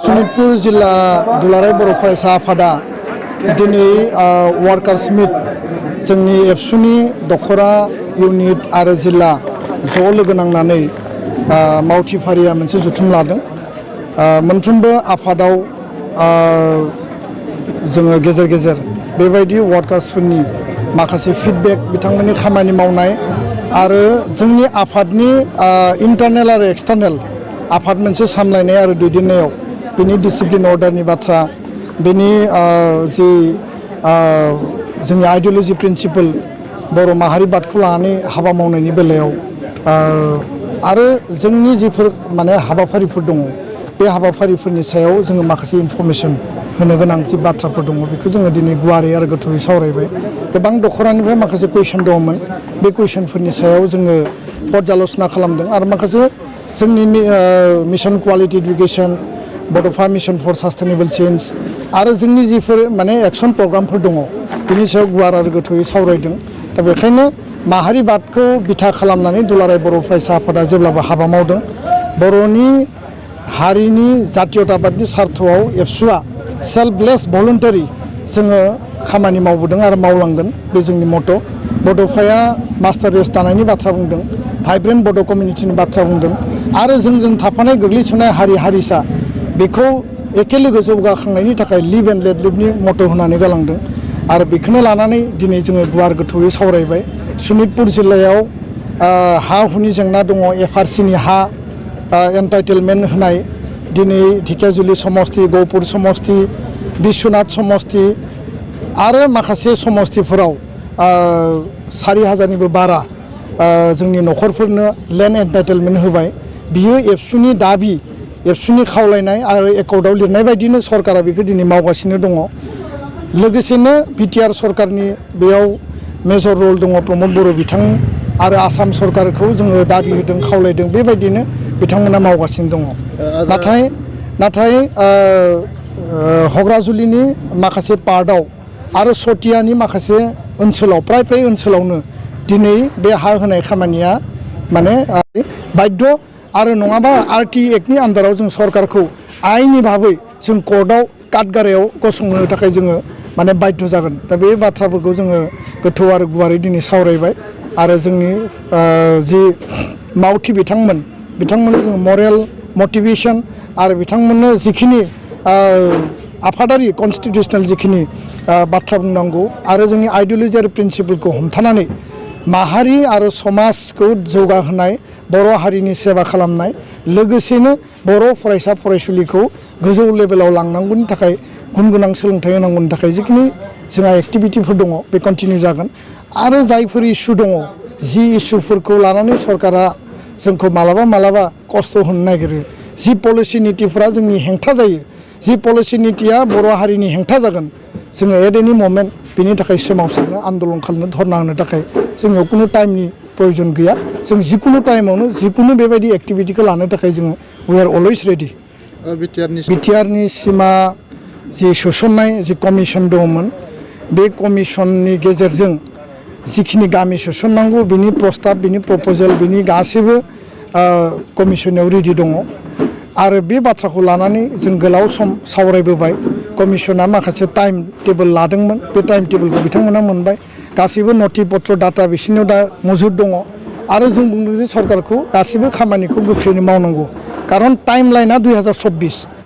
सनितपुर जिल्ला दुलाराय बर' फरायसा आफादा दिनै वार्कार्स मिट जोंनि एबसुनि दख'रा इउनिट आरो जिल्ला ज' लोगो नांनानै मावथि फारिया मोनसे जथुम लादों। मोनफ्रोमबो आफादाव जोङो गेजेर गेजेर बेबायदि वार्कार्सफोरनि माखासे फिडबेक बिथांमोननि खामानि मावनाय आरो जोंनि आफादनि इन्टारनेल आरो एक्सटार्नेल आफाद मोनसे सामलायनाय आरो दैदेननायाव बेनि डिसिप्लिन अर्डारनि बाथ्रा बेनि जि जोंनि आइडियोल'जि प्रिन्सिपल बर' माहारिबादखौ लानानै हाबा मावनायनि बेलायाव आरो जोंनि जिफोर माने हाबाफारिफोर दङ बे हाबाफारिफोरनि सायाव जोङो माखासे इनफरमेसन होनो गोनां जि बाथ्राफोर दङ बेखौ जोङो दिनै गुवारै आरो गोथौयै सावरायबाय। गोबां दख'रानिफ्राय माखासे कुइसन दङमोन बे कुइसनफोरनि सायाव जोङो पर्यालोचना खालामदों आरो माखासे जोंनि मिशन क्वालिटी इडुकेशन बड'फा मिशन फर सास्टेनेबल चेन्ज आरो जोंनि जिफोर माने एक्सन प्रग्रामफोर दङ बिनि सायाव गुवार आरो गोथौयै सावरायदों। दा बेखायनो माहारिबादखौ बिथा खालामनानै दुलाराय बर' फरायसा आफादा जेब्लाबो हाबा मावदों। बर'नि हारिनि जातीयताबादनि सार्थआव एबसुआ सेल्फलेस भलुन्टारि जोङो खामानि मावबोदों आरो मावलांगोन बे जोंनि मट'। बड'फाया मास्टार रेस दानायनि बाथ्रा बुंदों, भाइब्रेन्ट बड' कमिउनिटिनि बाथ्रा बुंदों आरो जोंजों थाफानाय गोग्लैसोनाय हारि हारिसा बेखौ एखे लोगो जौगाखांनायनि थाखाय लिभ एन्ड लेट लिभनि मट' होनानै गालांदों आरो बेखौनो लानानै दिनै जोङो गुवार गोथौयै सावरायबाय। सनितपुर जिल्लायाव हा हुनि जेंना दङ, एफआरसिनि हा एन्टाइटेलमेन्ट होनाय दिनै ढेकियाजुलि समस्ति, गहपुर समस्ति, बिश्वनाथ समस्ति आरो माखासे समस्तिफोराव 4,000निबो बारा जोंनि न'खरफोरनो लेन्ड एन्टाइटेलमेन्ट होबाय। बियो एबसुनि दाबि, एबसुनि खावलायनाय आरो एकर्डआव लिरनाय बायदिनो सरकारा बेखौ दिनै मावगासिनो दङ। लोगोसेनो बिटिआर सरकारनि बेयाव मेजर रल दङ प्रमद बर' बिथां आरो आसाम सरकारखौ जोङो दाबि होदों, खावलायदों, बेबायदिनो बिथांमोना मावगासिनो दङ। नाथाय हग्राजुलिनि माखासे पार्टआव आरो सतियानि माखासे ओनसोलाव फ्राय ओनसोलावनो दिनै बे हा होनाय खामानिया माने बाध्य आरो नङाबा आरटि एक्टनि आन्दाराव जों सरकारखौ आइननि भाबै जों कर्टआव काटगारायाव गसंनो थाखाय जोङो माने बाध्य जागोन। दा बे बाथ्राफोरखौ जोङो गोथौ आरो गुवारै दिनै सावरायबाय आरो जोंनि जि मावथि बिथांमोननो जोङो मरेल मटिभेसन आरो बिथांमोननो जिखिनि आफादारि कनस्टिटिउसनेल जिखिनि बाथ्रा बुंनांगौ आरो जोंनि आइडियोल'जि आरो प्रिन्सिपलखौ हमथानानै माहारि आरो समाजखौ जौगाहोनाय, बर' हारिनि सेबा खालामनाय, लोगोसेनो बर' फरायसा फरायसुलिखौ गोजौ लेभेलाव लांनांगौनि थाखाय गुन गोनां सोलोंथाइ होनांगौनि थाखाय जिखिनि जोंहा एक्टिभिटिफोर दङ बे कन्टिनिउ जागोन। आरो जायफोर इस्यु दङ, जि इस्युफोरखौ लानानै सरकारा जोंखौ मालाबा खस्थ' होनो नागिरो, जि पलिसि नितिफोरा जोंनि हेंथा जायो, जि पलिसि नितिया बर' हारिनि हेंथा जागोन, जोङो एट एनि ममेन्ट बेनि थाखाय सोमावसारनो आन्दलन खालामनो धरना होनो थाखाय जोंनियाव खुनु टाइमनि प्रयोजन गैया। जों जिकुनु टाइमावनो जिकुनु बेबायदि एक्टिभिटिखौ लानो थाखाय जोङो वी आर अलवेज रेडि। बिटिआरनि सिमा जि सोसननाय जि कमिसन दङमोन बे कमिसननि गेजेरजों जिखिनि गामि सोसननांगौ बिनि प्रस्ताब, बिनि प्रप'जेल, बिनि गासैबो कमिसनाव रेडि दङ आरो बे बाथ्राखौ लानानै जों गोलाव सम सावरायबोबाय। कमिसना माखासे टाइम टेबोल लादोंमोन, बे टाइम टेबोलखौ बिथांमोना मोनबाय। गासैबो नथि पत्र डाटा बिसोरनियाव दा मौजुद दङ आरो जों बुंदों जे सरकारखौ गासैबो खामानिखौ गोख्रैनो मावनांगौ, खारन टाइम लाइना 2024